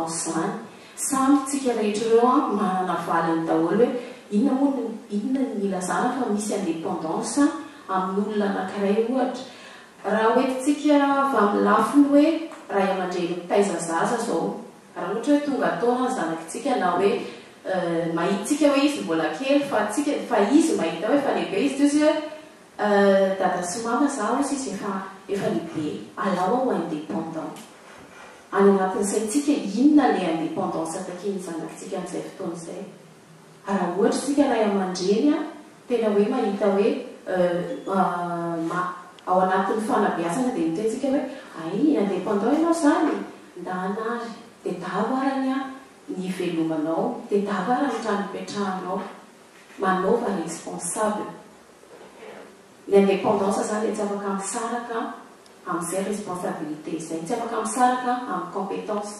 indépendance zany? Samy tsika rehetra ireo manana valiny daholo hoe inona moa no, inona no ilazana fa misy indépendance amin'olona anankiray ohatra. Raha hoentintsika avy amin'ny lafiny hoe ray aman-dreny mitaiza zaza izao, raha ohatra hoe tonga taona ny zanakitsika na hoe mahitsika hoe izy mbola kely fa tsika, fa izy mahita hoe efa lehibe izy, toy izy hoe dada sy mama za hozy izy efa efa lehibe, alao aho indépendant. Any anatin'ny saintsika inona ilay indépendance takian'ny zanakitsika amin'izay fotoana izay? Raha ohatra isika ray aman-dreny tena hoe mahita hoe ma ao anatin'ny fanabeazana dia miteny tsika hoe hay indépendant ianao izany? Ndana ary, tedavo arany ny hivelomanao, tedavo ara ny trano hipetrahanao, manaova responsable. Ny indépendance izany dia tsy afaka misaraka amin'izay responsabilité izay, tsy afaka misaraka amin'ny compétence,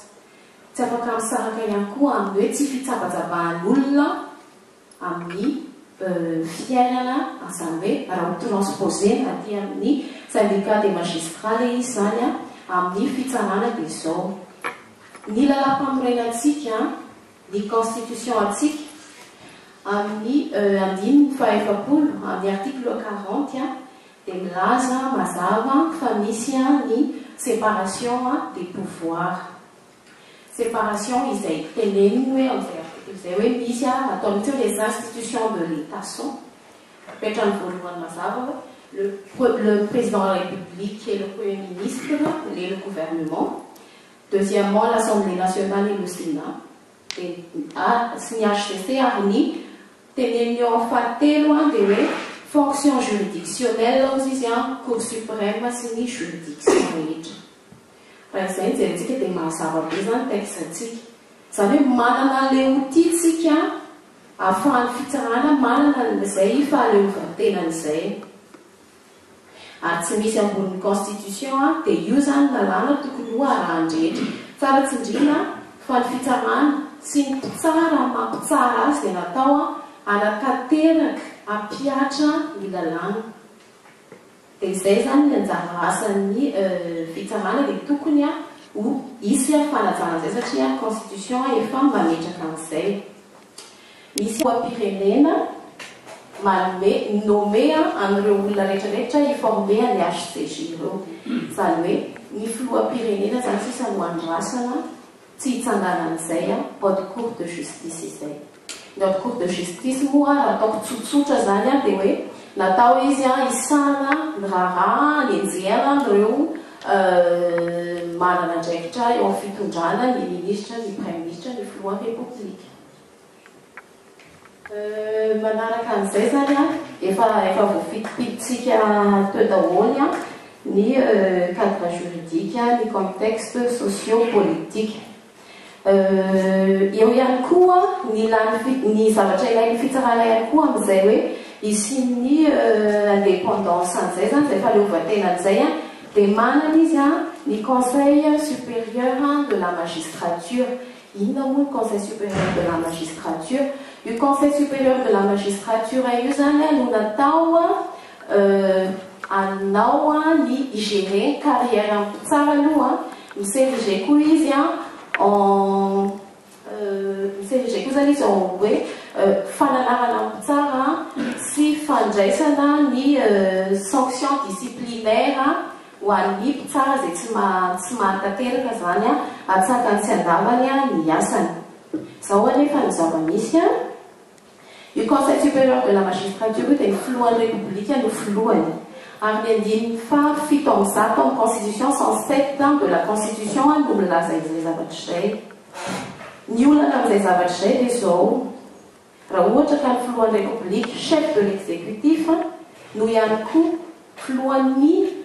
tsy afaka misaraka ihany koa amin'ny hoe tsy fitsabatsabahan'olona amin'ny fiainana, izany hoe raha ho transposer-na aty amin'ny syndicat des magistrats ilay izy izany amin'ny fitsarana dia izao, ny lalàmpanorenantsika, ny constitution antsika amin'ny andininy faha-40, amin'ny article 40 dia milaza mazava fa misy ny séparation des pouvoirs. Séparation izay teneniny hoe amin'izay article izay hoe misy atao mihitsy hoe les institutions de l'État sont, apetrany voalohany mazava hoe le le président de la République et le premier ministre et le gouvernement. Deuxièmement, l'Assemblée nationale et le Sénat, dia sy ny hcc ary ny teneniny eo amin'ny fahatelo dia hoe fonction juridictionnelle hozy izy an, Cour suprême sy ny juridiction rehetra. Raha izay no jerentsika dia mazava be izany texte-ntsika. Izany hoe manana an'ilay outil tsika ahafahan'ny fitsarana manana an'izay fahaleovantenany izay. Ary tsy misy ambonin'ny constitution an, dia io izany lalàna tokony ho arahan-drehetra. Tsara tsindriana fa ny fitsarana sy ny mpitsara amin'ny maha mpitsara azy dia natao hanatanteraka, hampihatra ny lalàna. Dia izay izany ny anjara asan'ny fitsarana dia tokony ho hisy fanajana an'izay satria constitution efa mametraka an'izay. Misy filoham-pirenena manome, nommer, an'ireo olona rehetra rehetra hi-former an'ny HCJ ireo. Izany hoe ny filoham-pirenena izany sisa no andrasana tsy hitsanganan'izay haute cour de justice izay. Ny haute cour de justice moa raha ataoko tsotsotra izany dia hoe natao izy hisahana ny raharaha hanenjehana an'ireo manana andraikitra eo amin'ny fitondrana, ny minisitra, ny praiminisitra, ny filohan'ny repoblika. Manaraka an'izay izany an, efa efa voafidimpidintsika teo daholo an, ny cadre juridique, ny contexte socio politique. Eo ihany koa ny lany ny zavatra ilain'ny fitsarana ihany koa amin'izay hoe hisian'ny indépendance an'izay izany, izay fahaleovantenany izay an, dia manana izy an ny conseil supérieur de la magistrature. Inona moa ny Conseil supérieur de la magistrature? Io Conseil supérieur de la magistrature io izany no natao hanao ny hi-gérer ny carrière ny mpitsara aloha, mi-s'ériger koa izy en mi-s'ériger koa izany izy en hoe fananarana ny mpitsara sy fandraisana ny sanction disciplinaire Ho an'ny mpitsara izay tsy tsy mahatanteraka izany atsakany sy andavany ny asany. Izao anefa no zava-misy an! Io Conseil supérieur de la magistrature io dia ny filohan'ny Repoblika no filohany. Ary ny andininy faha 107 amin'ny Constitution, 107 de la Constitution, no milaza izay zavatra izay. Ny olana amin'izay zavatra izay dia izao, Raha ohatra ka ny filohan'ny Repoblika, chef de l'exécutif, no ihany koa filohan'ny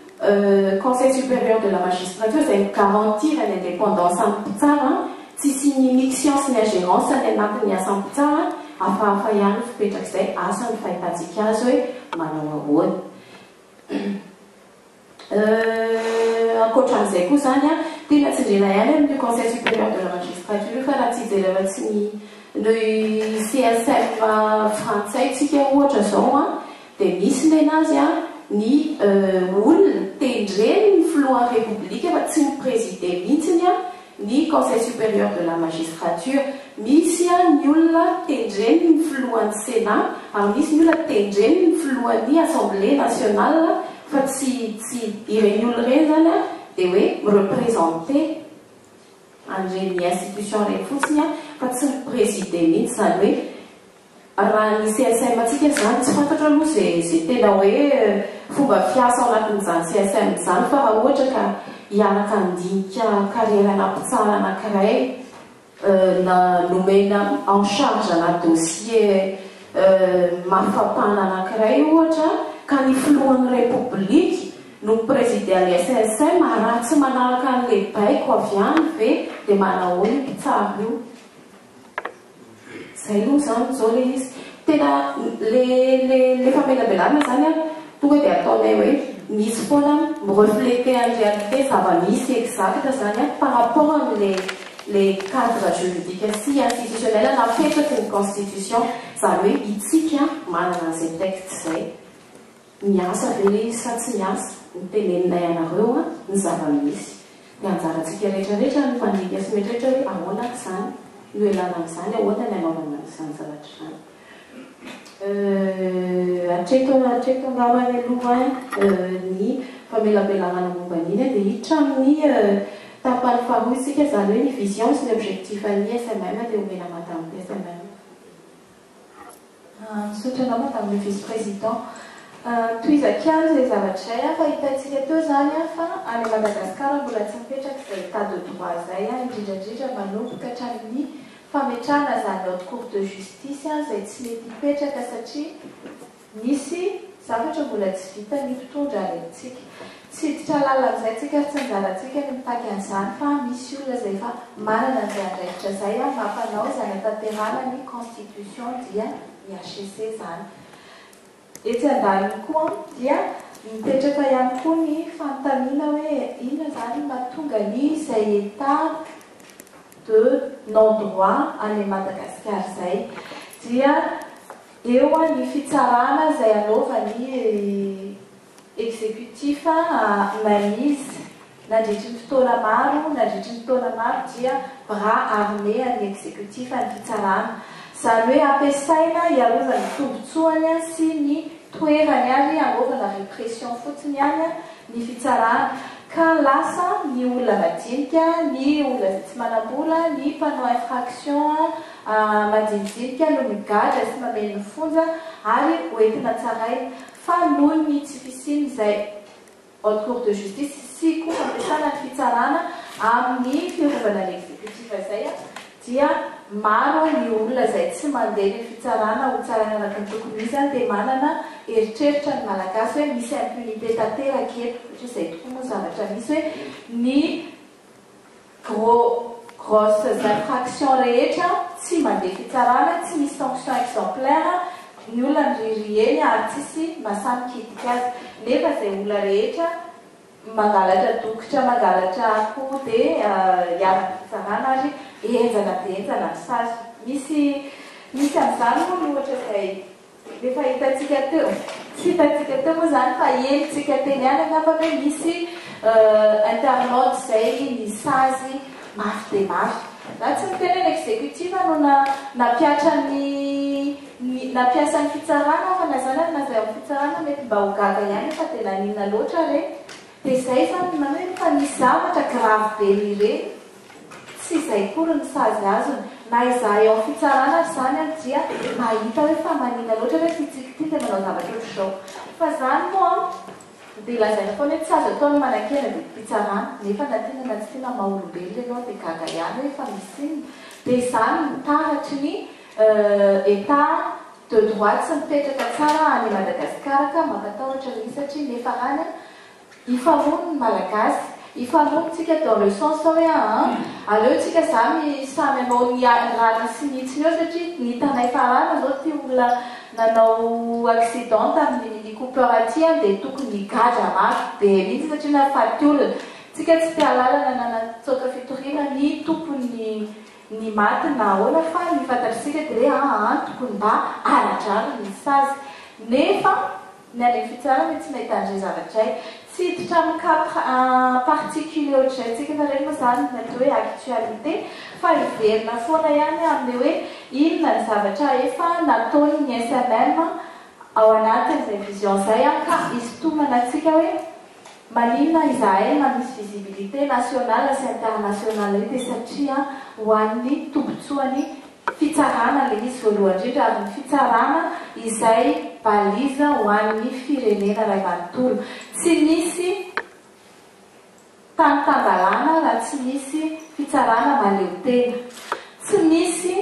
Conseil supérieur de la magistrature izay mi-garantir ny indépendance an'ny mpitsara, tsy hisian'ny immixtion sy ny ingérence any anatin'ny asan'ny mpitsara, hafahafa ihany ny fipetrak'izay, asa ny fahitantsika azy hoe manao ahoana. Ankoatra an'izay koa izany an, tena tsindriana ihany amin'io Conseil supérieur de la magistrature io fa raha tsy hijery afa-tsy ny ny CSM frantsay tsika ohatra izao an, dia misy nenazy an ny olona tendren'ny filohan'ny Repoblika fa tsy ny prezide mihitsiny an ny. Ny Conseil supérieur de la magistrature, misy ny olona tendren'ny filohan'ny Sénat ary misy ny olona tendren'ny filohan'ny Assemblée nationale fa tsy tsy ireny olona ireny izany dia hoe mi-représenter an'ireny institution ireny fotsiny fa tsy mi-présider mihitsy, izany hoe Raha ny CSM antsika izany, tsy fantatro aloha izay izay tena hoe fomba fiasa ao anatin'izany CSM izany fa raha ohatra ka hiaraka handinika carrière-na mpitsara anankiray na nomena en charge ana dossier mafapana anankiray ohatra ka ny filohan'ny Repoblika no mi-presider an'ilay CSM, raha tsy manaraka an'ilay baiko avy any ve dia manahoana io mpitsara io? Zay aloha zany zao le izy. Tena le le le famelabelarana zany an, tonga dia ataonay hoe misy foana mi-refleter ny réalité zava-misy exact zany an par rapport amle le cadre juridique sy institutionnel napetraky ny constitution, zany hoe itsika manana an'izay texte zay. Miasa ve le izy sa tsy miasa? Ny teneninay anareo an, ny zava-misy. Dia anjarantsika rehetra rehetra ny mandinika sy mieritreritra hoe ahoana ary izany no ialana amin'izany, ahoana ny hanaovana an'izany zavatra izany. Euh, hatreto hatreto angambany aloha an, ny famelabelarana momba an'iny an, dia hiditra amin'ny tapany faharoa isika, izany hoe ny vision sy ny objectif an'ny SMM dia omena madame SMM. Misaotra anao Madame le Vice Président. Tohizako ihany izay zavatra izay fa hitantsika teo izany fa any Madagascar mbola tsy mipetraka izay état de droit izay, indrindra indrindra manomboka hatramin'ny fametrahana izany haute cour de justice izay tsy mety hipetraka satria Misy zavatra mbola tsy vita ny mpitondra any amintsika. Tsy hiditra lalina amin'izay tsika ary tsy anjarantsika ny mitaky an'izany fa misy olona izay efa manana an'izay andraikitra izay mampanao izay hanatanterahana ny constitution dia ny HCC izany. Etsy andaniny koa dia mipetraka ihany koa ny fanontaniana hoe inona izany no mahatonga ny izay état de non droit any Madagasikara izay. Dia Eo ny fitsarana izay anaovan'ny executif mainmise nandritry ny fotoana maro, nandritry ny taona maro dia bras armé an'ny executif ny fitsarana. Izany hoe ampiasaina hiarovany ny tombotsoany sy ny toerany ary hanaovana répression fotsiny ihany ny fitsarana. Ka lasa ny olona madinika, ny olona izay tsy manam-bola, ny mpanao infraction Majinijinika no migadra sy mameno ny fonja ary hoentina tsaraina fa noho ny tsy fisian'izay Haute Cour de Justice sy koa fampiasana ny fitsarana amin'ny fiarovana ny executif izay dia maro ny olona izay tsy mandeha ny fitsarana ho tsaraina araka ny tokony ho izy dia manana eritreritra ny Malagasy hoe misy impunité tanteraka eto satria izay tokoa moa zavatra misy hoe ny Gros grosses infractions rehetra tsy mandeha fitsarana, tsy misy sanction exemplaire, ny olona miririhy eny ary tsisy masahy mikitika azy. Nefa izay olona rehetra mangalatra dokotra, mangalatra akoho dia iharan'ny fitsarana ary henjana dia henjana ny sazy. Misy misy amin'izany moa ny ohatra izay Efa hitantsika teo, tsy hitantsika teo moa izany fa henontsika teny ihany angamba hoe misy internaute izay nisazy mafy dia mafy. Za tsy miteny hoe ny executif no nampihatra ny nampiasa ny fitsarana fa na izany ary na izay ao amin'ny fitsarana mety mba ho gaga ihany hoe fa dia naninona loatra re. Dia izay izany no manao hoe fa nisy zavatra grave be ireny. Tsy izay akory ny sazy azony. Na izahay ao amin'ny fitsarana ary izany an dia mahita hoe fa manina loatra ve ity tsiky ity dia manao zavatra ohatr'izao. Fa izany moa an dia lazaina foana hoe tsy azo atao ny manankena didim-pitsarana. Nefa na tiana na tsy tiana maha olombelona ianao dia gaga ihany hoe fa misy inona. Dia izany no taratry ny état de droit tsy mipetraka tsara any Madagasikara ka mampatahotra ilay izy satria nefa any an Hifamono ny Malagasy, hifamono tsika dans le sens hoe aa aleo tsika zany samy hanao ny rariny sy ny hitsiny eo satria ny hitanay farana zao ty olona nanao accident tamin'ny mini cooper aty an dia tokony higadra mafy be mihitsy satria nahafaty olona, tsika tsy te hahalala na nanatsoaka fitoriana ny tompon'ny ny maty na ahoana fa ny fantatr'isika dia hoe aa tokony mba ara-drariny ny sazy nefa Ny any amin'ny fitsarana tsy mahita an'izay zavatra izay. Tsy hiditra amin'ny cas particulier ohatr'izay tsika fa ireny moa izany ny atao hoe actualité fa hiverina foana ihany amin'ny hoe inona ny zavatra efa nataon'ny SMM ao anatin'izay vision izay ka hisintomana antsika hoe maninona izahay manisy visibilité nationale sy internationale io dia satria ho an'ny tombotsoan'ny fitsarana ilay izy voalohany indrindra ary ny fitsarana izay balise ho an'ny firenena iray manontolo. Tsy misy tany tan-dalàna raha tsy misy fitsarana mahaleo tena. Tsy misy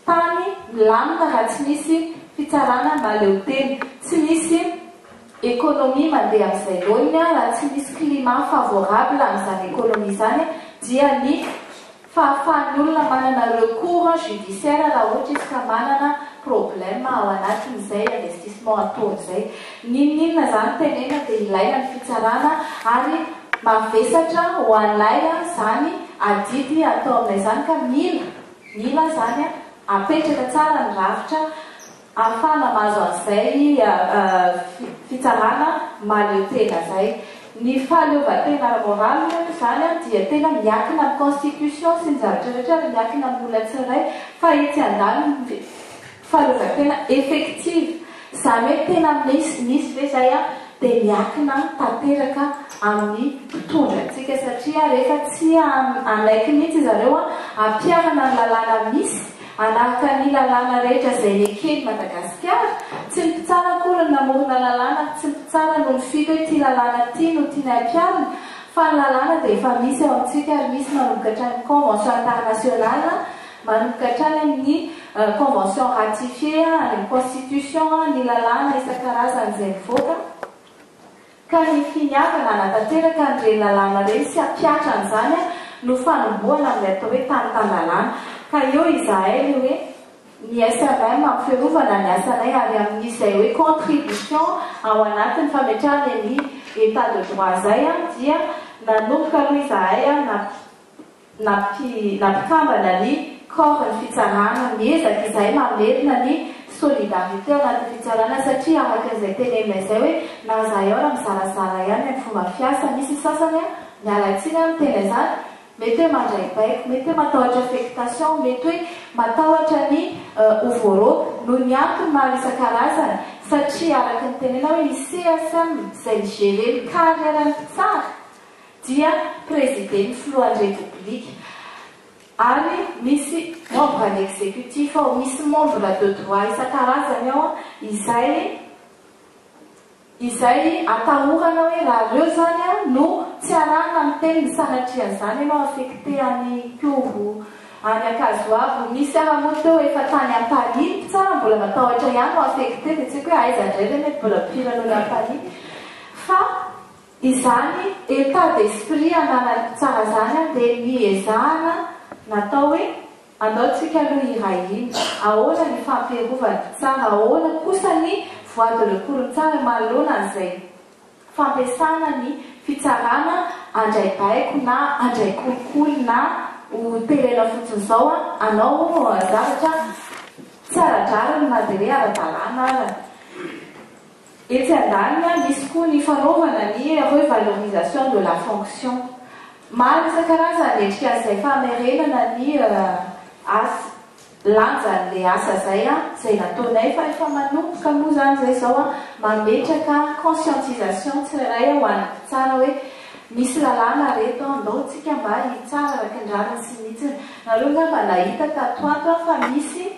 tany milamina raha tsy misy fitsarana mahaleo tena. Tsy misy économie mandeha amin'izay laoniny raha tsy misy climat favorable amin'izany économie izany dia ny fahafahan'ny olona manana recours judiciaire raha ohatra izy ka manana problème ao anatin'izay investissement ataony izay. N'inon'inona izany tenenina dia ilaina ny fitsarana ary mavesatra ho anay izany adidy atao aminay izany ka mila mila izany apetraka tsara ny rafitra ahafahana mahazo an'izay fitsarana mahaleo tena izay. Ny fahaleovantena ara-moraly moa izany dia tena miankina amin'ny constitution sy ny zavatra rehetra ary miankina amin'ny olona tsirairay fa etsy andaniny ny fahaleovantena effective izany hoe tena misy misy ve izay dia miankina tanteraka amin'ny mpitondra antsika satria rehefa tsy hanaiky mihitsy zareo hampiharana ny lalàna misy Hanaraka ny lalàna rehetra izay neken'i Madagasikara. Tsy ny mpitsara akory no namorona lalàna ary tsy ny mpitsara no nifidy hoe ity lalàna ity no tianay ampiharina fa ny lalàna dia efa misy ao amintsika ary misy manomboka hatrany amin'ny convention internationale, manomboka hatrany amin'ny convention ratifiée, any amin'ny constitution, ny lalàna isan-karazany izay mivoaka. Ka ny finiavana hanatanteraka an'ireny lalàna ireny sy hampihatra an'izany no fanombohana amin'ilay atao hoe tany tan-dalàna. Ka eo izahay ilay hoe ny SMM amin'ny fiarovana ny asanay ary amin'izay hoe contribution ao anatin'ny fametrahana ny Etat de droit izay dia nanomboka aloha izahay nampikambana ny corps ny fitsarana, miezaka izahay mamerina ny solidarité ao anatin'ny fitsarana satria araka izay tenenina izay hoe na izahay ao raha mizarazara ihany amin'ny fomba fiasa, misy ny sasany miala tsiny amin'ny tena izany, mety hoe mandray baiko, mety hoe matahotra affectation, mety hoe matahotra ny ho voaroaka noho ny antony maro isan-karazany satria araka ny tenena hoe ny CSM izay mi-gérer ny carrière-n'ny mpitsara dia présider-n'ny filohan'ny Repoblika ary misy membre ny exécutif ao, misy membre de droit isan-karazany ao izay izay atahorana hoe raha ireo izany no tsy arahina ny teniny sanatrian'izany ianao affecté any Kovo, any Ankazoabo, misy ara moa teo efa tany Ampanihy ny mpitsara mbola matahotra ihany ho affecté dia tsy haiko hoe aiza indray ve mety mbola pire noho ny Ampanihy fa Izany état d'esprit ananan'ny mpitsara izany dia niezahana natao hoe andao tsika aloha hiray hina, ahoana ny fampiarovan'ny mpitsara, ahoana kosa ny voie de recours ny tsara manoloana an'izay fampiasana ny fitsarana handray baiko na handray kolikoly na ho terena fotsiny izao hanao zavatra tsy ara-drariny na dia hoe ara-dalàna ara. Etsy andaniny, misy koa ny fanaovana ny revalorisation de la fonction. Maro isan-karazany ny endrika an'izay famerenana ny asa, lanjan'ilay asa izay, izay nataonay fa efa manomboka moa izany izay izao mametraka conscientisation tsirairay ho an'ny mpitsara hoe misy lalàna reto, andao tsika mba hitsara araka ny rariny sy ny hitsiny. Nareo angamba nahita tato ato fa misy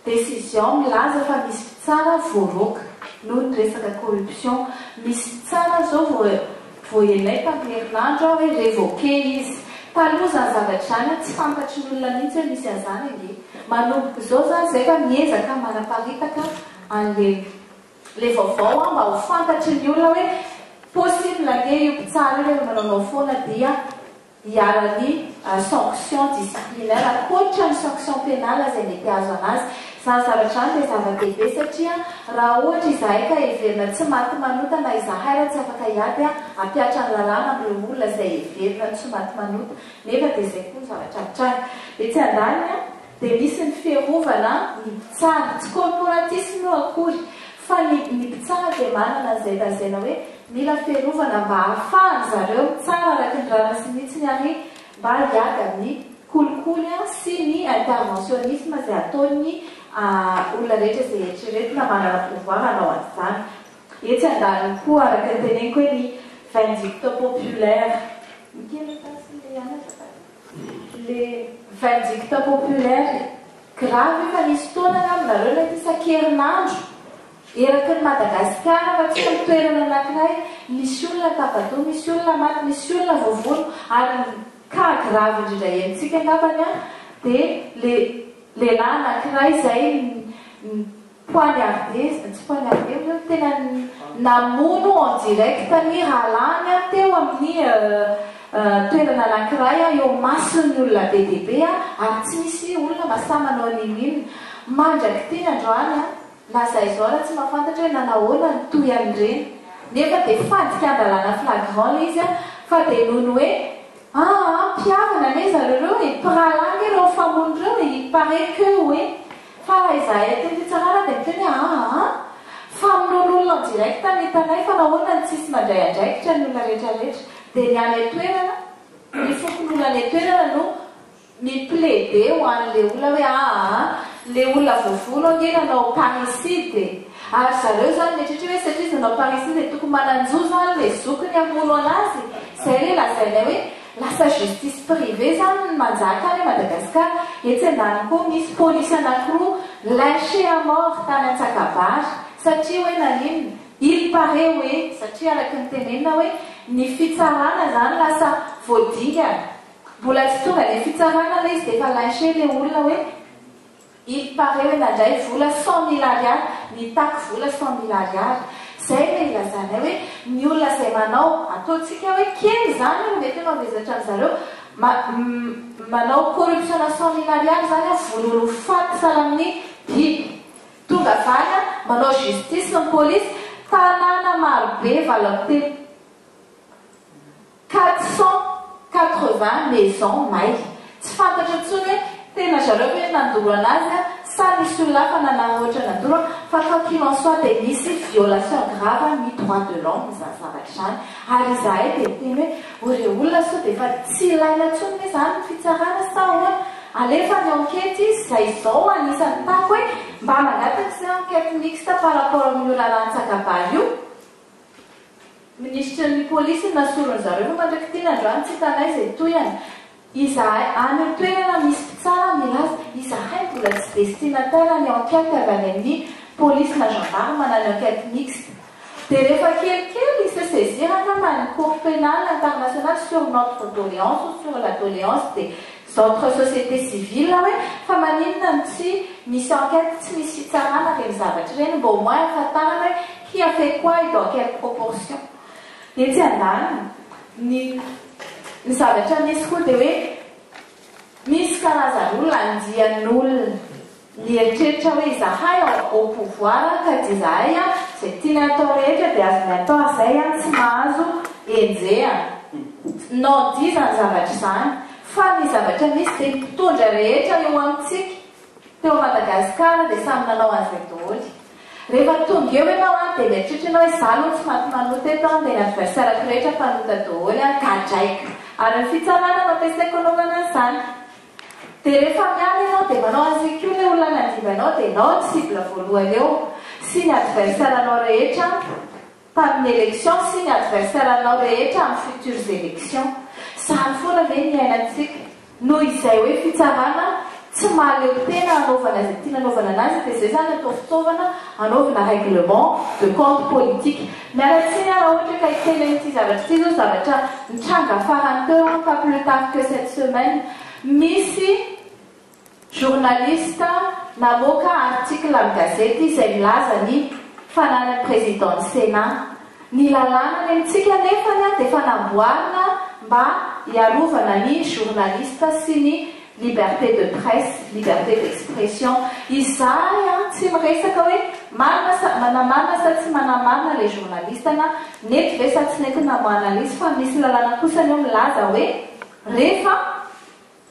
Décision milaza fa misy mpitsara voaroaka noho ny resaka corruption. Misy mpitsara zao vao voaelay tamin'ny herinandro aho hoe révoqué izy. Taloha zany zavatra izany an tsy fantatry ny olona mihitsy hoe misy an'izany ange. Manomboka izao zany izay fa miezaka manaparitaka an'le le vaovao an mba ho fantatry ny olona hoe possible ange io mpitsara io rehefa manaonao foana dia iharan'ny sanction disciplinaire ankoatra ny sanction pénale izay mety hahazo anazy. Izany zavatra izany dia zava-dehibe satria raha ohatra izahay ka heverina tsy maty manota na izahay raha tsy afaka hiady hampihatra ny lalàna amin'ireo olona izay heverina tsy maty manota nefa dia izay koa ny zavatra mitranga. Etsy andaniny dia misy ny fiarovana ny mpitsara, tsy corporatisme io akory fa ny ny mpitsara dia manana an'izay lazaina hoe. Mila fiarovana mba ahafahan zareo mitsara araka ny rariny sy ny hitsiny ary mba hiady amin'ny kolikoly sy ny interventionnisme izay ataon'ny olona rehetra izay eritreretina manana pouvoir hanao an'izany. Etsy andaniny koa araka ny teneniko hoe ny vindicte populaire. Mikely tasy le ihany azafady. Le vindicte populaire grave efa nisy fotoana angamba nareo nahita isan-kerinandro Eraky ny Madagasikara fa tsy ny toerana anakiray, misy olona tapa-doha, misy olona maty, misy olona voavono ary ny cas grave indrindra henontsika angambany an dia le lehilahy anakiray izay poignardé, tsy poignardé moa zany, tena namono en direct ny rahalahiny an teo amin'ny toerana anakiray an eo mason'ny olona be dia be an ary tsy misy olona masahy manao n'inon'inona mandrak'ity ny androany an. Na zay zao ara tsy mahafantatra hoe nanahoana ny tohy an'ireny. Nefa dia fandikan-dalàna flagrant le izy an, fa dia noho ny hoe aa mpihavana anie zareo ireo e, mpirahalahy ange ireo mifamono ireo e, il parait que hoe. Fa raha izahay aty amin'ny fitsarana dia miteny hoe aa famonoan'olona en direct ny hitanay fa nahoana no tsisy mandray andraikitra ny olona rehetra rehetra. Dia ny any an-toerana, ny fokonolona any an-toerana no Mi-plaider ho an'le olona hoe aa le olona voavono ange nanao parricide e! Ary zareo zany mieritreritra hoe satria izy nanao parricide dia tokony manan-jo zany le zokiny hamono anazy? Zay le lazainay hoe lasa justice privée zany ny manjaka any Madagascar. Etsy andaniny koa misy polisy anakiroa lynché à mort tany Antsakabary satria hoe naninona? Il parait hoe satria araky ny tenenina hoe ny fitsarana zany lasa voadingana. Mbola tsy tonga le fitsarana le izy de efa lynché le olona hoe il parait hoe nandray vola 100 mille ariary, nitaky vola 100 mille ariary. Zay le ilazanay hoe ny olona zay manao, ataontsika hoe kely zany aloha mety hoe mavesatra amin'zareo, ma manao corruption na 100 mille ariary zany an, vonoiny ho faty sahala amin'ny biby. Tonga avy any an, manao justice ny polisy, tanàna marobe 38. 480 maisons may. Tsy fantatra intsony hoe tena zareo ve no nandoro anazy sa nisy olona hafa nanararaotra nandoro fa quoi qu'il en soit dia nisy violation grave ny droit de l'homme izany zavatra izany ary izahay dia niteny hoe o re olona sao dia efa tsy ilaina intsony ve izany ny fitsarana sa ahoana? Alefa ny enquête izy izay izao anisan'ny tako hoe mba mangataka izay enquête mixte par rapport amin'io raharaha Antsakabary io. Minisitry ny polisy no nasoron'ny zareo fa mandrak'ity ny androany tsy hitanay izay tohiny. Izahay any an-toerana misy mpitsara milaza, izahay mbola tsy destinataire ny enquête avy any amin'ny polisy na gendarme na ny enquête mixte. Dia rehefa kelikely se saisir angamba ny cour pénale internationale sur notre doléance ou sur la doléance des autres sociétés civiles hoe fa maninona no tsy misy enquête, tsy misy fitsarana ireny zavatra ireny mba au moins ahafantarana hoe Qui a fait quoi et dans quelle proportion? Etsy andaniny, ny ny zavatra misy koa dia hoe misy karazan'olona, andian'olona mieritreritra hoe izahay ao au pouvoir ka dia izahay izay tianay atao rehetra dia azonay atao ary izay tsy mahazo enjehana. Non dit izany zavatra izany fa ny zavatra misy dia ny mpitondra rehetra eo amintsika teo Madagascar dia samy nanao an'izay daholo. Rehefa tonga eo ianao an, dia mieritreritra ianao hoe za aloha tsy maty manota eto an, dia ny adversaire-ko rehetra mpanota daholo an, gadraiko. Ary ny fitsarana no ampiasaiko anaovana an'izany. Dia rehefa miala ianao dia manao an'izay koa ilay olona nandimby anao dia ianao no cible voalohany eo, sy ny adversaire-nao rehetra tamin'ny élection sy ny adversaire-nao rehetra amin'ny futures élections. Izany foana ve ny iainantsika? Noho izay hoe fitsarana tsy mahaleo tena hanaovana izay tiana hanaovana anazy dia izay izany atao fitaovana hanaovana règlement de compte politique. Miala tsiny aho raha ohatra ka hiteny an'ity zavatra ity izao zavatra nitranga farany teo an, pas plus tard que cette semaine, misy journaliste namoaka article amin'ny gazety izay milaza ny fananan'ny président ny Sénat. Ny lalàna any amintsika anefany dia efa namboarina mba hiarovana ny journaliste sy ny liberté de presse, liberté d'expression. Izahay tsy miresaka hoe marina sa manamarina sa tsy manamarina ilay journaliste na nety ve sa tsy nety namoahana an'izy fa misy lalàna kosa eo milaza hoe rehefa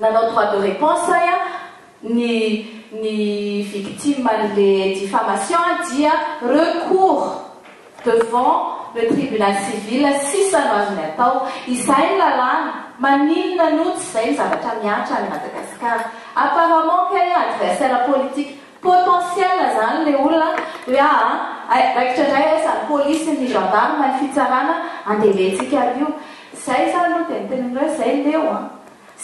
Nanao droit de réponse ahy ny ny victime an'le diffamation dia recours devant. le tribunal civil sisa no azony atao. Izay ny lalàna. Maninona no tsy izay ny zavatra mihatra any Madagasikara? Apparemment kay adversaire politique potentiel zany le olona hoe aa raikitra indray aiza ny polisy, ny gendarme, ny fitsarana andeventsika an'io. Zay za aloha dia niteny aminareo hoe zay leo an.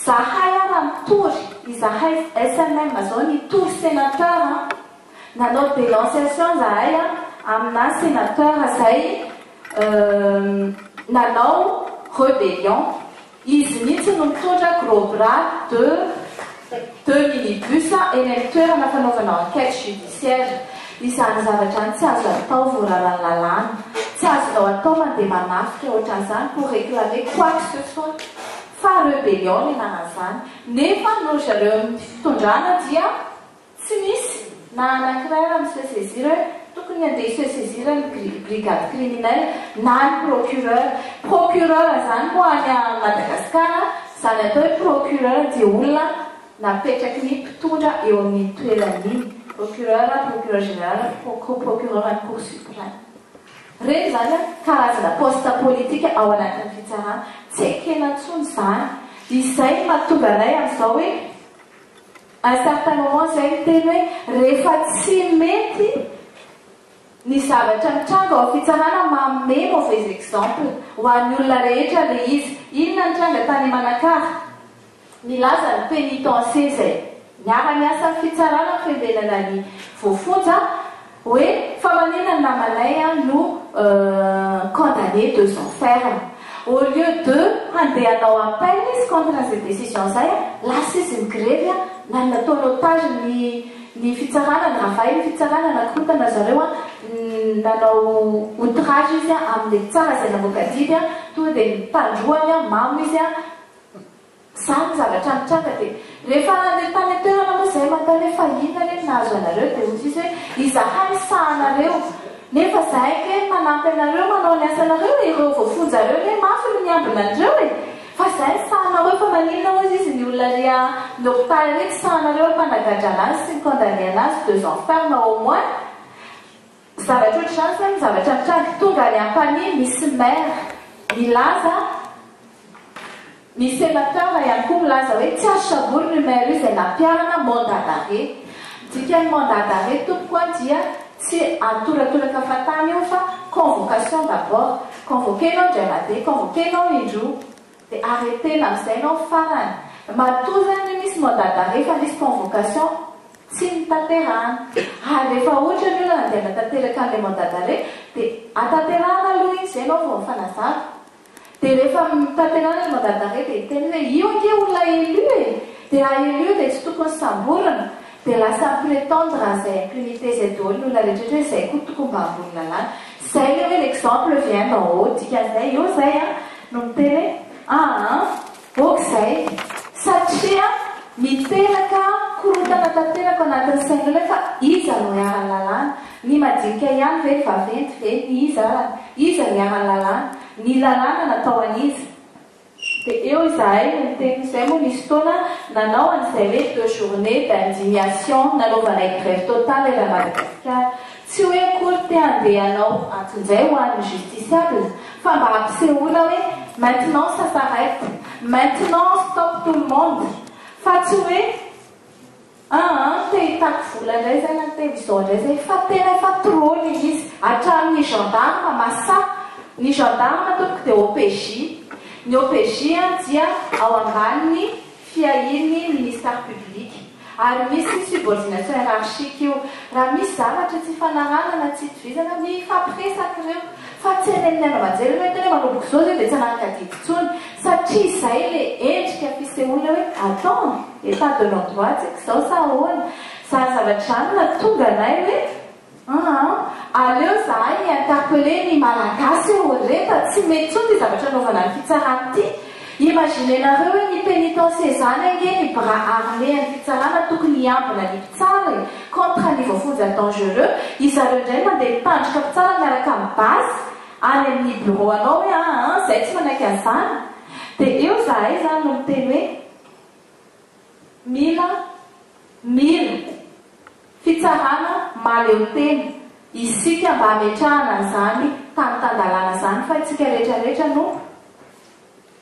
Zahay ara mitory, izahay SMM zao nitory sénateur an. Nanao dénonciation zahay an amina sénateur zay nanao rebellion. Izy mihitsy no mitondra gros bras de deux minibus eny amin'ny toerana fanaovana enquête judiciaire. Izany zavatra any tsy azo atao voararan'ny lalàna. Tsy azonao atao mandeha manafika ohatran'izany pour réclamer quoi que ce soit. Fa rebellion ny anaran'izany. Nefa noho zareo amin'ny fitondrana dia tsy misy na anankiray ara mi se saisir hoe tokony handeha hi se saisir ny brigade criminelle na ny procureur. Procureur izany moa any Madagascar, izany atao hoe procureur dia olona napetraky ny mpitondra eo amin'iny toerana iny, procureur, procureur général, procureur any cour suprême. Ireny izany karazana poste politique ao anatin'ny fitsarana. Tsy ekena intsony izany. Izay no mahatonga anay amin'izao hoe un certain moment izay niteny hoe rehefa tsy mety ny zavatra mitranga ao fitsarana manome mauvais exemple ho an'ny olona rehetra le izy. Inona nitranga tany Manakara? Nilaza ny pénitencier izay niara-niasa amin'ny fitsarana ny fiambenana ny voafonja hoe fa maninona ny namanay no condamné 2 ans ferme. Au lieu de handeha hanao appel izy contre an'izay décision izay, lasa izy ni-grevy, na nataony otage ny ny fitsarana, niravay ny fitsarana, nakorontana zareo, nanao outrage izy amin'ilay mpitsara izay namoaka didy, tonga dia nitandroany, mamo izy. Zany ny zavatra nitranga dia rehefa nandeha tany an-toerana moa izahay manontany hoe fa inona re no nahazo anareo dia hoy izy hoe izahay sahanareo nefa zahay ange no manampy anareo manao ny asanareo e, ireo voafonja ireo anie mafy no miambina an'ireo e, fa zahay ny sahanareo fa maninona hozy izy ny olona ary amin'ny hopitaly ary tsy sahanareo ny mpanagadra anazy sy ny condamné anazy 2 ans ferme au moins. Zavatra ohatr'izany izany ny zavatra mitranga. Tonga any Ampanihy misy maire milaza, ny sénateur ihany koa milaza hoe tsy azo samborina io maire io izay nampiharana mandat d'arrêt. Ny dikan'ny mandat d'arrêt tompoko an dia tsy atoratoraka fahatany io fa convocation d'abord. Convoquer-nao indray mandeha, convoquer-nao indroa. Dia arrêter-na amin'izay ianao farany. Matoa izany misy mandat d'arrêt fa nisy convocation tsy notanterahana. Ary rehefa ohatra ny olona dia hanatanteraka an'ilay mandat d'arrêt dia atanterahana aloha iny izay ianao vao mifanazava. Dia rehefa tanterahana ilay mandat d'arrêt dia hiteny hoe io ange olona élu e! Dia raha élu dia tsy tokony samborina. Dia lasa mi-prétendre an'izay impunité izay daholo ny olona rehetra rehetra hoe izay koa tokony mba ambony lalàna. Izay ilay hoe l'exemple vient d'en haut dikan'izay eo izay an no miteny hoe aa ok izay satria miteraka korontana tanteraka ao anatin'ny sain'olona hoe fa iza no iharan'ny lalàna? Ny madinika ihany ve, ny vaventy ve, ny iza arany? Iza no iharan'ny lalàna? Ny lalàna natao an'iza? Dia eo izahay no niteny, izay moa nisy fotoana nanao an'izay hoe deux journées d'indignation nanaovanay grève totale eran'i Madagasikara. Tsy hoe akory te handeha hanao antsonjay ho an'ny justiciable fa mba hampisehoana hoe maintenant ça s'arrête, maintenant stop tout le monde fa tsy hoe aa te hitaky vola indray izay na te ho izao indray izay fa tena efa trop ilay izy hatramin'ny gendarme masahy ny gendarme tompoko dia OPJ ny OPJ dia ao ambanin'ny fiahian'ny ministère public ary misy subordination hiérarchique io raha misy zavatra tsy ifanarahana na tsy itovizana mifampiresaka ireo fa tsy any amin'ny haino aman-jery ianao hiteny hoe manomboka izao izay dia tsy hanaraka adidy intsony satria izay ilay endrika fisehoana hoe attends Etat de l'endroit tsika izao sa ahoana? Izany zavatra izany no nahatonga anay hoe aa aleo izahay mi-interpeller ny Malagasy hoe ry reto a, tsy mety intsony ity zavatra anaovana ny fitsarana ity. Imaginez-nareo hoe ny pénitencier izany ange ny bras armé an'ny fitsarana tokony hiambina ny mpitsara e, contre ny voafonja dangereux, izareo indray mandeha mitandroka mpitsara miaraka amin'ny basy any amin'ny bureau anao hoe aa izay tsy manaiky an'izany. Dia eo izahay izany no miteny hoe. Mila mila fitsarana mahaleotena. isika mba hametrahana an'izany tany tan-dalàna izany fa isika rehetrarehetra no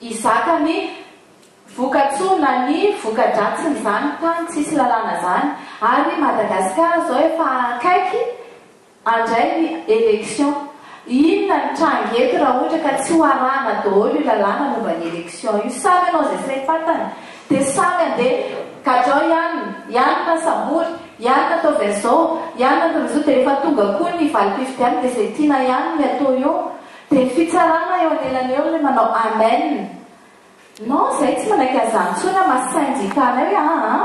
hizaka ny vokatsoa na ny voka-dratsin'izany tany tsisy lalàna izany ary Madagasikara izao efa akaiky handray ny élection. Inona ny tranga eto raha ohatra ka tsy ho arahana daholo io lalàna momba ny élection io? Samy hanao izay saim-pantany dia samy handeha gadrao ihany, ihany na sambory, ihany na ataovy an'izao, ihany na ataovy an'izao dia rehefa tonga koa ny valim-pifidianana dia izay tiana ihany ny atao eo. Dia ny fitsarana eo anelany eo ilay manao amen. Non, zay tsy manaiky an'izany intsony aho maha syndicat anay hoe aa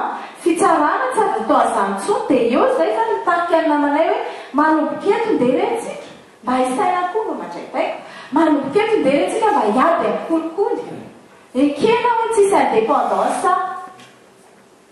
fitsarana tsy azo atao an'izany intsony dia eo zay zany mitarika ny namanay hoe manomboka eto ndeha re tsika mba hisaina koa mba mandray baiko manomboka eto ndeha re tsika mba hiady amin'ny kolikoly ekena hoe tsisy indépendance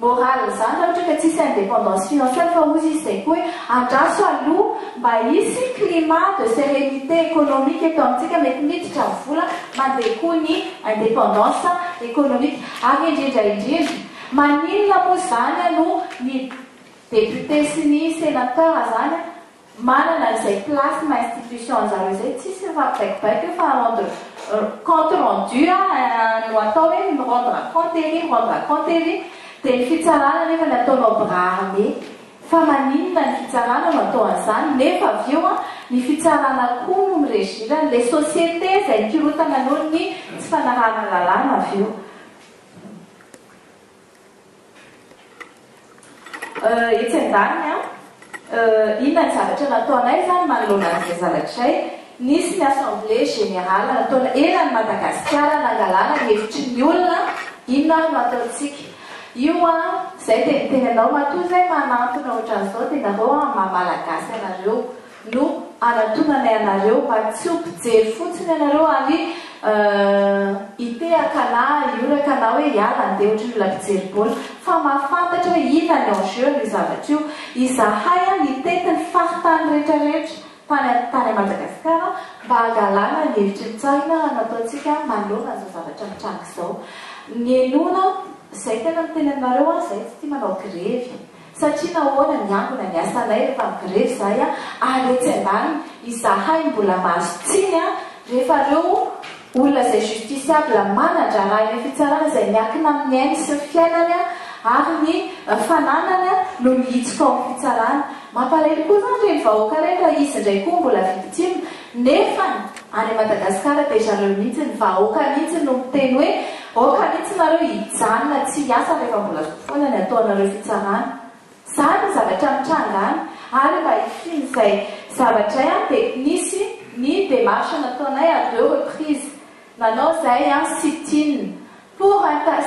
Morale zany raha ohatra ka tsisy indépendance financière fa hozy izy zay koa hoe andraso aloha mba hisy climat de sérénité économique eto amintsika mety miditra ny vola mandeha koa ny indépendance économique ary indrindra indrindra maninona moa zany aloha ny député sy ny sénateur zany manana an'izay place maha institution anjareo izay tsisy mifampibaikobaiko eo fa rendre compte rendu no atao hoe mi rendre compte ery mi rendre compte ery dia ny fitsarana nefa ny ataonao bras armé fa maninona ny fitsarana no atao an'izany nefa avy eo ny fitsarana koa no mi-regir an'ilay société izay mikorontana noho ny tsy fanarahana lalàna avy eo. Etsy andaniny, inona ny zavatra nataonay izany manoloana an'izay zavatra izay? Nisy ny assemblée générale nataona eran'i Madagasikara nangalana ny hevitry ny olona, inona ary no ataontsika? Io an, izay dia niteny anao, matoa izay manantona ohatran'izao dia nareo an, maha Malagasy anareo no anatonanay anareo mba tsy ho mpijery fotsiny ianareo ary hitehaka na hioraka na hoe hiala andeha ohatry ny olona mpijery baolina fa mahafantatra hoe inona ny enjeu an'io zavatra io. Izahay nitety ny faritany rehetra rehetra tany tany Madagasikara mba hangalana ny hevitry ny tsara inona nataontsika manoloana an'izao zavatra mitranga izao. Ny henoina, izay tena miteny aminareo aho, izay tsy tia manao grevy. Satria nahoana miangona ny asanay rehefa migrevy izahay ary etsy andaniny izahay mbola mahazo tsiny rehefa reo olona izay justiciable manan-draharaha eny fitsarana izay miankina amin'ny ainy sy ny fiainany ary ny fananany no mihitsoka ao amin'ny fitsarana. Mampalahelo koa izany ireny vahoaka ireny raha izy indray koa mbola victime nefany any Madagascar dia zareo mihitsy ny vahoaka mihitsy no miteny hoe aoka mihitsy nareo hijanona tsy hiasa rehefa mbola zo foana ny ataonareo fitsarana. Zany ny zavatra mitranga any ary mba hisian'izay zavatra izay an dia nisy ny démarche nataonay à deux reprises nanao zay an sit-in pour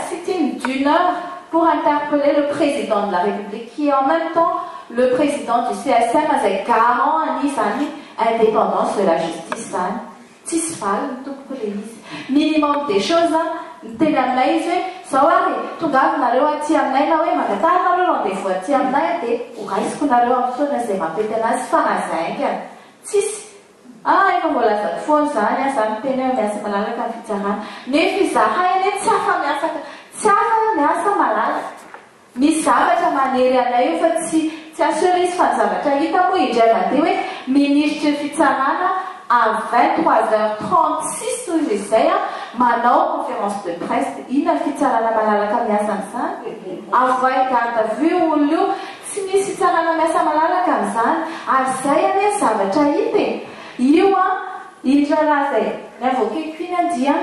sit-in d'une heure pour interpeller le président de la République qui est en même temps le président du CSM izay garant an'izany indépendance de la justice zany. Tsisy valiny tompoko le izy. Minimum des choses an, miteny aminay izy hoe zao ary e, tongava nareo aty aminay na hoe mangataha nareo rendez vous aty aminay an dia ho raisiko nareo amin'ny fotoana izay mampety anazy faran'izay haingana. Tsisy. Ah efa voalazako foana izany an, za miteny hoe miasa malalaka ny fitsarana. Nefa izahay anie tsy afa miasa tsy afa miasa malalaka. Misy zavatra manery anay io fa tsy tsy assurer izy fa ny zavatra hita moa indray mandeha hoe minisitry ny fitsarana à 23 h 36 hoy izy izay a manao conférence de presse dia inona ny fitsarana malalaka miasa amin'izany? Avoahy garde à vue io olona io tsy misy fitsarana miasa malalaka amin'izany ary izay anie ny zavatra hita e! Io an iny raharaha izay ni-invoquer-ko iny an dia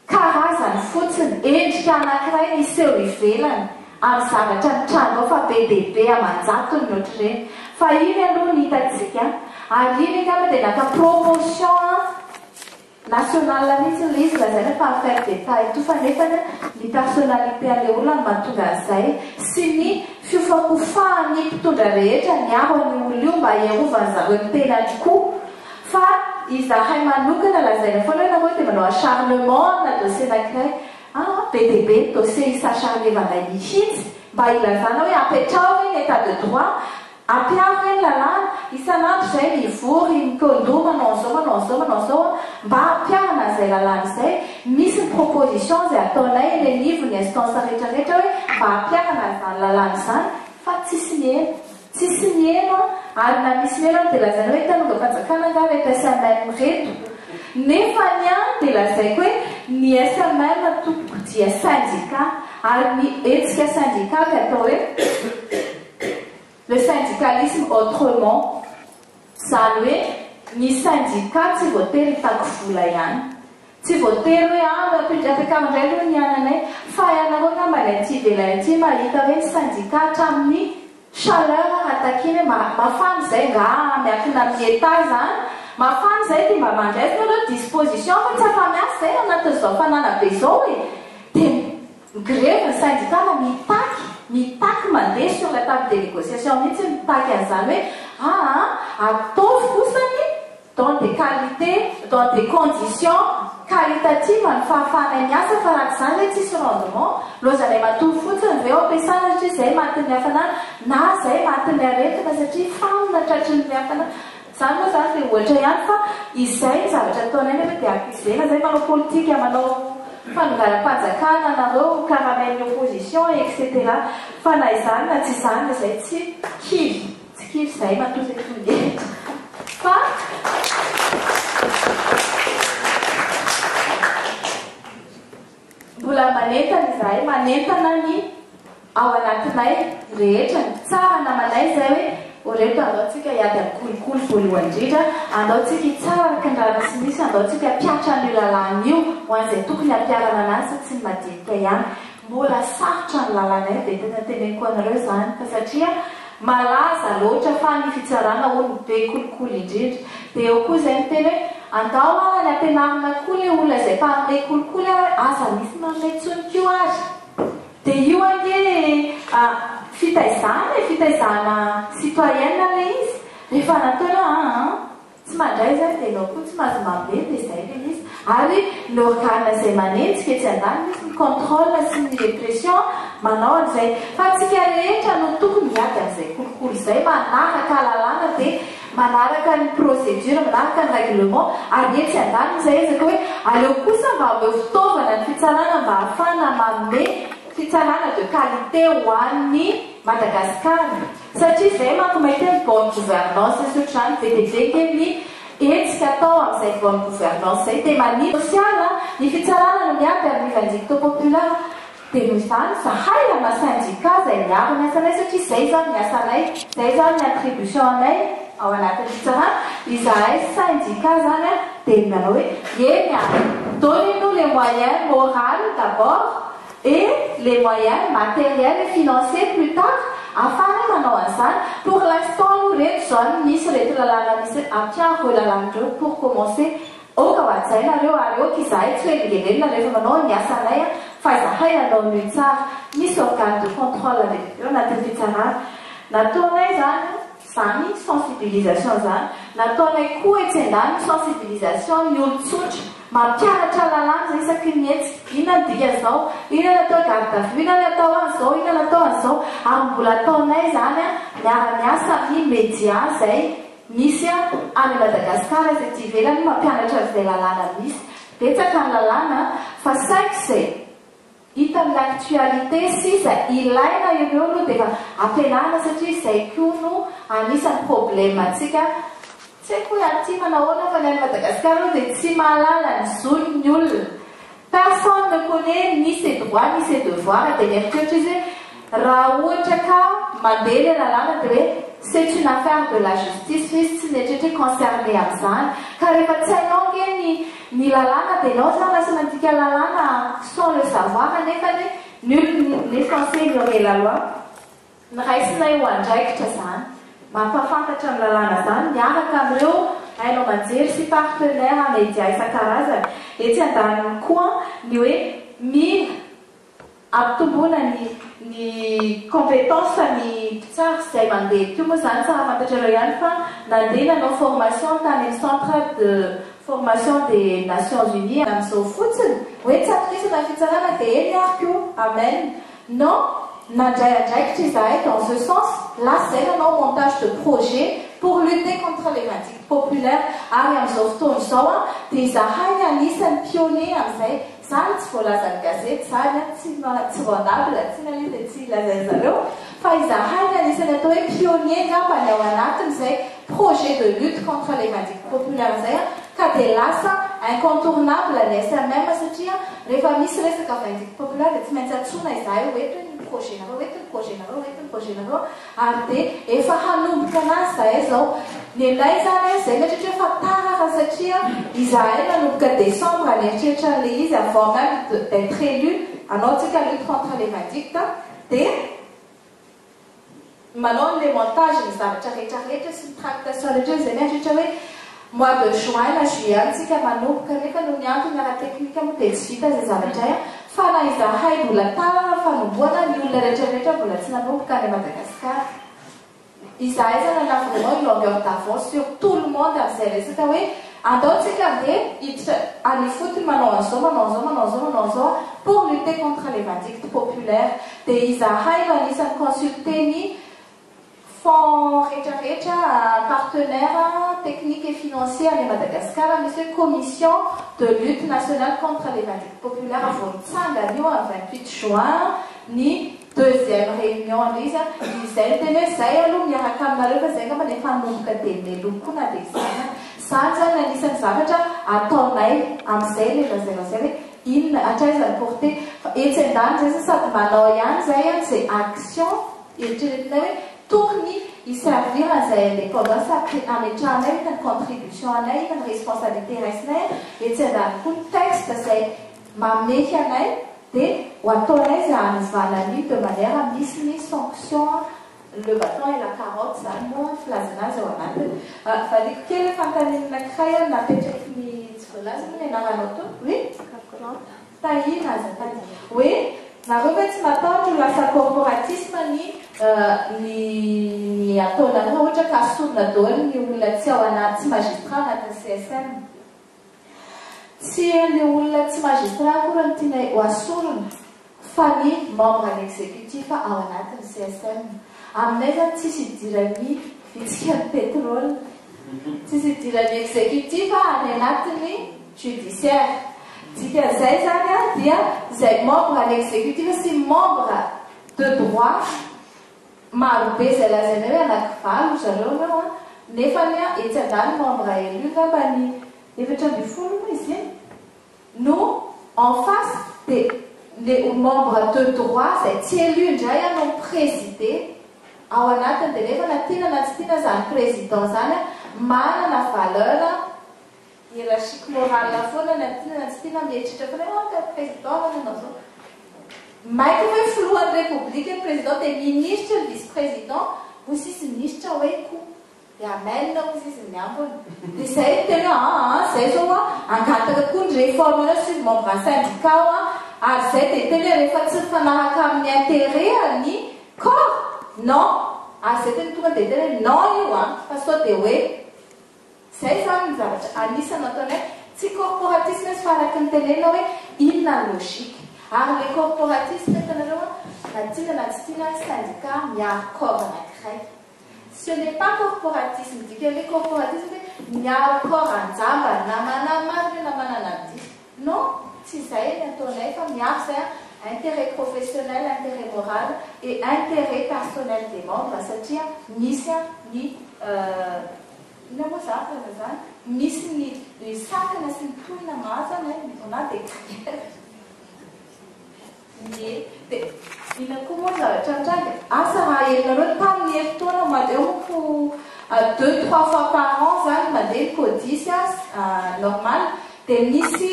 Karazany fotsiny, endrika anankiray miseho ivelany amin'ny zavatra mitranga ao fa be dia be aman-jatony ny ohatr'ireny. Fa iny aloha ny hitantsika ary iny angamba dia naka proportion nationale mihitsy ilay izy lazaina fa affaire d'Etat et tout fa nefany ny personnalité an'ilay olona no mahatonga an'izay sy ny fiofakofahan'ny mpitondra rehetra niaro an'io olona io mba hiarovany zareo ny tenany koa. Fa izahay manokana lazaina foana hoe nareo dia manao acharnement amina dossier anakiray. Ah, be dia be ny dossier hi-s'acharner-vanay mihitsy mba hilazana hoe apetraho re ny état de droit, ampiharo re ny lalàna, isan'andro izahay mivory, mikaon-doha manao an'izao, manao an'izao, manao an'izao an, mba hampiharana an'izay lalàna izay. Misy ny proposition izay ataonay eny anivon'ny instance rehetra rehetra hoe mba hampiharana an'izany lalàna izany fa tsisy miheno. Tsisy miheno an! Ary na misy lelany dia lazaina hoe tanongam-panjakana angaha ireto SMM ireto. Nefa ny ahy dia lazaiko hoe ny SMM tompoko dia syndicat ary ny hetsika syndicat dia atao hoe le syndicalisme autrement. Izany hoe ny syndicat tsy voatery hitaky vola ihany. Tsy voatery hoe ah ampiakaro indray aloha ny ananay fa ianareo angamba any aty ivelany aty mahita hoe ny syndicat hatramin'ny chaleur raha takiana hoe mafana izay nga miankina amin'ny état izany, mafana izay dia mba mandraisa nareo disposition fa tsy afa-miasa izay anatin'izao hafanana be izao e! dia mi-grevy ny syndicat na mitaky, mitaky mandeha sur la table des négociations mihitsy mitaky an'izany hoe aa ataovy kosa ny dans des qualités, dans des conditions qualitatives ny fahafahanay miasa fa raha tsy izany ve tsisy rendement, lozanay matory fotsiny ve ao am-piasana satria izay matin'ny hafanana na izay matin'ny aretina satria fanina tratry ny hafanana. Izany moa izany dia ohatra ihany fa izay ny zavatra ataonay nefa dia accusena izay manao politika, manao fanonganam-panjakana nareo, karamain'ny opposition etc. Fa na izany na tsy izany izay tsy kivy. Tsy kivy izahay matoa izay tonga eto fa mbola manentana izahay, manentana ny ao anatinay rehetra, ny mpitsara namanay izay hoe ô reto andao tsika hiady amin'ny kolikoly voalohany indrindra, andao tsika hitsara araka ny rariny sy ny hitsiny, andao tsika hampiatra an'io lalàna io ho an'izay tokony hampiharana anazy fa tsy ny madinika ihany. Mbola sarotra ny lalanay dia tena teneniko anareo izany fa satria malaza loatra fa ny fitsarana hono be kolikoly indrindra dia eo koa izay miteny hoe andao ara ny ampianarina koa le olona izay mpanome kolikoly ary hoe aza misy manome intsony koa ary dia io ange fitaizana e fitaizana citoyenne ilay izy rehefa nataona aa Tsy mandray izany dia ianao koa tsy mahazo manome dia izay ilay izy. Ary ny organe izay manenjika etsy andaniny misy ny controle sy ny repression manao an'izay. Fa antsika rehetra no tokony hiady amin'izay kolikoly izay, manaraka lalàna dia manaraka ny procédure, manaraka ny règlement ary etsy andaniny izay ezaka hoe aleo kosa mba omeo fitaovana ny fitsarana mba hahafahana manome fitsarana de qualité ho an'ny Madagascar. Satria zay manko mahita ny bonne gouvernance sy otrany be dia be nge ny hetsika atao amin'izay bonne gouvernance zay dia manino social a, ny fitsarana no miady amin'ny vindicte populaire dia noho izany zahay ama syndicat zay miaro ny asanay satria zay zany ny asanay zay zany ny attribution anay ao anatin'ny fitsarana izahay syndicat zany a dia manao hoe eny a donnez nous les moyens moral d'abord Et les moyens matériels et financiers plus tard afahana manao an'izany, pour l'instant aloha reto zao ny misy reto lalàna misy ampiaro ireo lalàna ireo pour commencer, ok ho hajaina ireo ary ok izahay tsy ho elingelenina rehefa manao ny asanay fa izahay hanao an'io tsara, misy organe de contrôle be dia be ao anatin'ny fitsarana, nataonay izany Zany sensibilisation zany nataonay koa etsy andaniny sensibilisation ny olon-tsotra, mampianatra lalàna zay isaky ny mihetsika, inona ny dikan'izao, inona ny atao garde à vue, inona ny atao an'izao, inona ny atao an'izao, ary mbola ataonay zany an, miara-miasa amin'ny media zay misy any Madagascar sy aty ivelany mampianatra an'izay lalàna misy, betsaka ny lalàna fa saingy zay. Hita amin'ny actualité sisa ilaina ireo aloha dia efa ampianarina satria izay koa no anisan'ny problème antsika tsy haiko hoe aty manahoana fa ny any Madagascar aloha dia tsy mahalala ny zony ny olona personne ne connait ni ses droits ni ses devoirs dia mieritreritra izy hoe raha ohatra ka mandeha ilay lalàna dia hoe c'est une affaire de la justice fa izy tsy mieritreritra hoe concerné amin'izany ka rehefa tsy hainao ange ny Ny lalàna dia ianao zany lasa mandika lalàna sans le savoir anefany nul n'est censé ignorer la loi. Ny raisinay ho andraikitra zany mampahafantatra ny lalàna zany miaraka amin'ireo haino aman-jery sy partenaires media isan-karazany. Etsy andaniny koa ny hoe mila Ampitomboina ny ny compétence ny mpitsara izay mandeha teo moa izany tsara fantatrareo ihany fa nandeha nanao formation tany amin'ny centre de formation des Nations Unies amin'izao fotsiny hoe tsy atokisana ny fitsarana dia eny ary ko amen non nandray andraikitra izahay dans ce sens lasa izay nanao montage de projet. pour lutter contre les vindictes populaires. Ary amin'izao fotoana izao dia izahay ny anisan'ny pionnier amin'izay. Izany tsy voalazan'ny gazety izany, tsy tsy rendable, tsy nalio dia tsy lazain'ny zareo, fa izahay ny anisan'ny atao hoe pionnier angamba ny ao anatin'izay projet de lutte contre les vindictes populaires izay, ka dia lasa incontournable ny SMM satria rehefa misy resaka vindicte populaire dia tsy maintsy antsoina izahay hoe eto ny projet nareo, eto ny projet nareo, eto ny projet nareo, ary dia efa hanomboka anazy izahay izao. Ny anay izany izay mieritreritra hoe fa tara fa satria izahay nanomboka décembre nieritreritra an'ilay izy avant même d'être élu hanao tsika lutte contre les vindictes dia manao an'ilay montage ny zavatra rehetra rehetra sy ny tractation rehetra izay mieritreritra hoe mois de juin na juillet any tsika manomboka, nefa noho ny antony ara-teknika moa dia tsy vita izay zavatra izay, fa na izahay mbola tara ny fanombohana, ny olona rehetra rehetra mbola tsy nanomboka any Madagasikara. Izahay izany on a vraiment une longueur d'avance sur tout le monde amin'izay resaka hoe andao tsika andeha hiditra any ifotony manao an'izao, manao an'izao, manao an'izao, manao an'izao pour lutter contre les vindictes populaires. Dia izahay no anisan'ny consulter ny fonds rehetra rehetra, partenaires techniques et financiers any Madagasikara, misy hoe commission de lutte nationale contre les vindictes populaires vao nitsangana io amin'ny 28 juin ny deuxième réunion ilay izy, izay no tena hoe izay aloha miaraka aminareo fa izay angamba efa hanomboka dia meloa koa na dia izany aza. Izany izany anisan'ny zavatra ataonay amin'izay ilay lazainao izay hoe inona hatraiza ny portée, fa etsy andaniny izay sady manao ihany izay izay action eritreretinay hoe tokony hi-servir an'izay indépendance hametrahanay inona ny contribution anay, inona ny responsabilité raisinay, etsy andaniny koa ny texte izay mamehy anay dia ho ataonay izay hanovana an'io de manière misy ny sanction, le bâton et la carotte izany moa ny filazana azy ao anatiny. Valiako kely ny fanontaniana anankiray napetraky ny tsy voalaza moa ny anaranao teo, oui? Tahina azafady. Hoe nareo ve tsy matahotra ho lasa corporatisme ny ny ny ataonareo raha ohatra ka asorina daholo ny olona tsy ao anaty tsy magistrat anatin'ny CSM? Tsy le olona tsy magistrat akory no tianay ho asorina fa ny membre ny executif ao anatin'ny CSM. Aminay zany tsisy idiran'ny vitsika ny pétrole, tsisy idiran'ny executif any anatin'ny judiciaire. Dikan'izay zany dia izay membre ny executif sy membre de droit marobe izay lazainay hoe anankivalo zareo ireo an, nefany etsy andaniny membre élu angamba ny 14 moa izy iny no en face, dia le membre de droit izay tsy élu indray no mi-présider ao anatiny, dia nefa na tiana na tsy tiana izany président izany manana valeur hiérarchique morale foana, na tiana na tsy tiana mieritreritra foana hoe ah ka président no nanao izao. Maika hoe filohan'ny république ny président dia ministre ny vice président, hoy sisy ministre hoe koa dia amen hoy sisy ny ambiny, dia izay no tena hoe ah ah izay izao ah angataka koa ny réforme nareo sy membre syndicat ah, ary izay dia tena hoe rehefa tsy mifanaraka amin'ny intérêt ny corps non, ary izay tena tonga dia tena hoe non io ah fa sao dia hoe izay izany ny zavatra anisany ataonay, tsy corporatisme izy fa araka ny tenenina hoe inona ny logique. Ary le corporatisme hitanareo an, na tiana na tsy tiana syndicat miaro corps anankiray. Ce n'est pas corporatisme, dikan'le corporatisme hoe miaro corps anjambany na manamarina na manana diso. Non, tsy izay ny ataonay fa miaro izay an, intérêt professionnel, intérêt moral et intérêt personnel des membres satria misy an ny inona moa izany filazana izany, misy ny ny sakana sy ny tohina mahazo an, on a des griefs. Ie, dia inona koa moa ny zavatra nitranga? Asa raha henonareo tamin'ny herintaona mandeha manko deux trois fois par an zany mandeha ny CODIS normal dia misy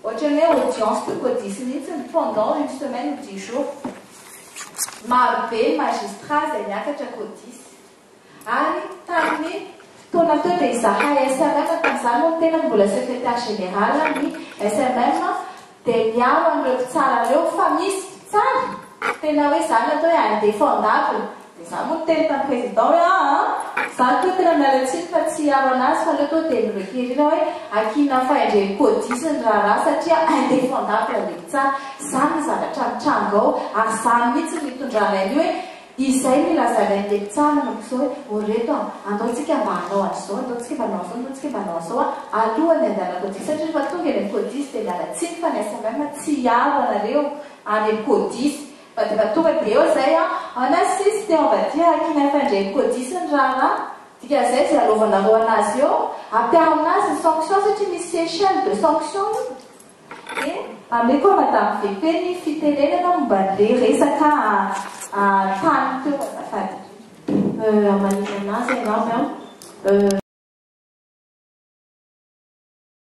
ohatran'ny hoe audience de CODIS mihitsy pendant une semaine ou 10 jours. Maro be ny magistrat izay niakatra CODIS. Ary tamin'ny fotoana teo dia izahay SMM, tamin'izany moa ny tenako mbola secrétaire général ny SMM, dia miaro an'ireo mpitsara ireo fa misy mpitsara tena hoe izany atao hoe indéfendable. Dia izaho moa niteny tamin'ny président hoe aa izaho toa tena miala tsiny fa tsy hiaro an'azy fa aleo tonga dia mi-requérir hoe akina fahendren'ny CODIS ny raharaha satria indéfendable ilay mpitsara. Izany ny zavatra mitranga ao ary izany mihitsy no itondranay an'io hoe. Izay no ilazanay an'ilay mpitsara manomboka izao hoe, o reto a, andao tsika mba hanao an'izao, andao tsika mba hanao an'izao, andao tsika mba hanao an'izao a, alohan'ny handehanana CODIS, satria rehefa tonga eny amin'ny CODIS dia miala tsiny fa ny SMM tsy hiaro anareo any amin'ny CODIS, fa dia efa tonga dia eo izay a, on assiste et on va dire à qui n'a pas indray CODIS ny raharaha, dikan'izay izay alaovanareo an'azy eo, ampiaro amin'azy ny sanction satria misy échelle de sanction io. Dia ameko a Madame VP ny fitenenana momba an'ilay resaka tany teo azafady indrindra. Hamanina anazy angamba an.